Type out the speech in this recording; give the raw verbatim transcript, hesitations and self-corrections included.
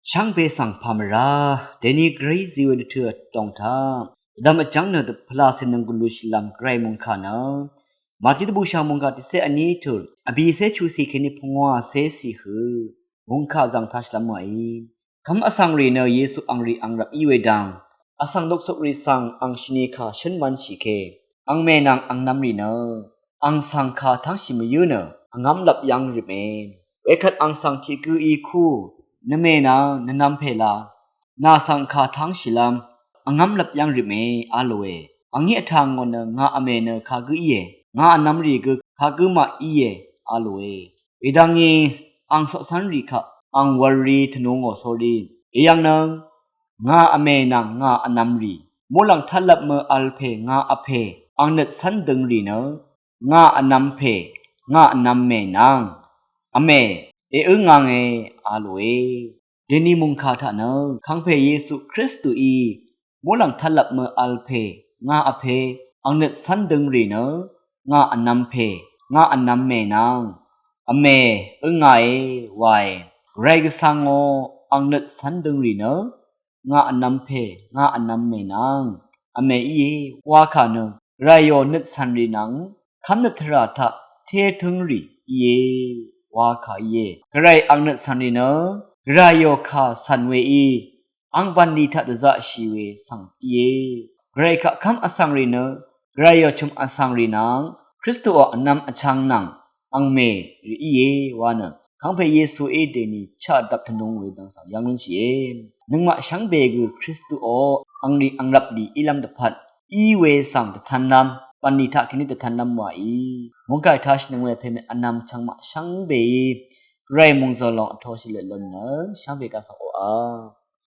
Shvngbe svng pà mvrá dèní gvray zí we dvtø̀ vdòng taq dvdvm vjv́ng nø dvpvlá cè nøng gvlushìlv́m gvray mungkà nø Mati dvbùshà mungkà tiqcé vní tut vbìcé chuqcì kèní pungwàcé cì hø mungkà zv̀ng tashìlv́m wàí. Kv́m vsvng rì nø Yesu angrì ang rvp í we dang vsvng loksokrì svng ang shvni kà shǿn mv̄nshì ke. Ang mè nvng ang nv̄m rì nø ang svng kà tv́ngshì mvyǿ nø vngv́m lvp yv́ng rìme. Wekvt ang svng tiq gǿ í kú nvmè nvng nvnv̄m pè la nà svng kà tv́ngshìlv́m vngv́m lvp yv́ng rìme a lòe. Angí vtà ngò nø ngà vmè nø kagǿ íe, ngà vnv̄m rì gø kagǿ maq íe a lòe. Wedvngí ang coqcv́nrì kaq ang wv̄lrí tvnù ngò sórí. Eyv̀ng nø ngà vmè nvng ngà vnv̄m rì muqlàng tvtlvp mø vl pè ngà vpè ang nøt cv́n døng rì nø ngà vnv̄m pè ngà vnv̄m mè nvng vmè èǿngānge a lòe. Dèní mungkà taq nø kàngpè Yesu Kristuí muqlàng tvtlvp mø vl pè ngà vpè ang nøt cv́n døng rì nø ngà vnv̄m pè ngà vnv̄m mè nvng vmè ǿngāe wae. Gvray gvsvngò ang nøt cv́n døng rì nø ngà vnv̄m pè ngà vnv̄m mè nvng vmè íe wa kà nø gvrayò nøt cv̀n rì nvng kv́mnøt tvrà taq té tǿng rì íe wa kà íe. Gvray ang nøt cv̀n rì nø gvrayò kà cv̀n weí ang bv̀nlì taq dvzaqshì we svng íe. Gvray kaq kv́m vsvng rì nø gvrayò chø̀m vsvng rì nvng Kristuò vnv̄m vchvng nvng ang mè rì íe wa nø kàngpè Yesuí dèní chaq dvp tvnung we dvng svng yv́ng lúnshìe. Nøngmaq shvngbe gø Kristuò angrì ang rvp lì ílv́m dvpvt í we svng dvtv̄nlv́m bv̀nlì taq kèní dvtv̄nlv́m wàí. Mungkà taq shvnøng we pè mè vnv̄m chvngmaq shvngbeí gvray mungzø̀l lòng vtoshì lvt lún nø shvngbe kaq svng oqà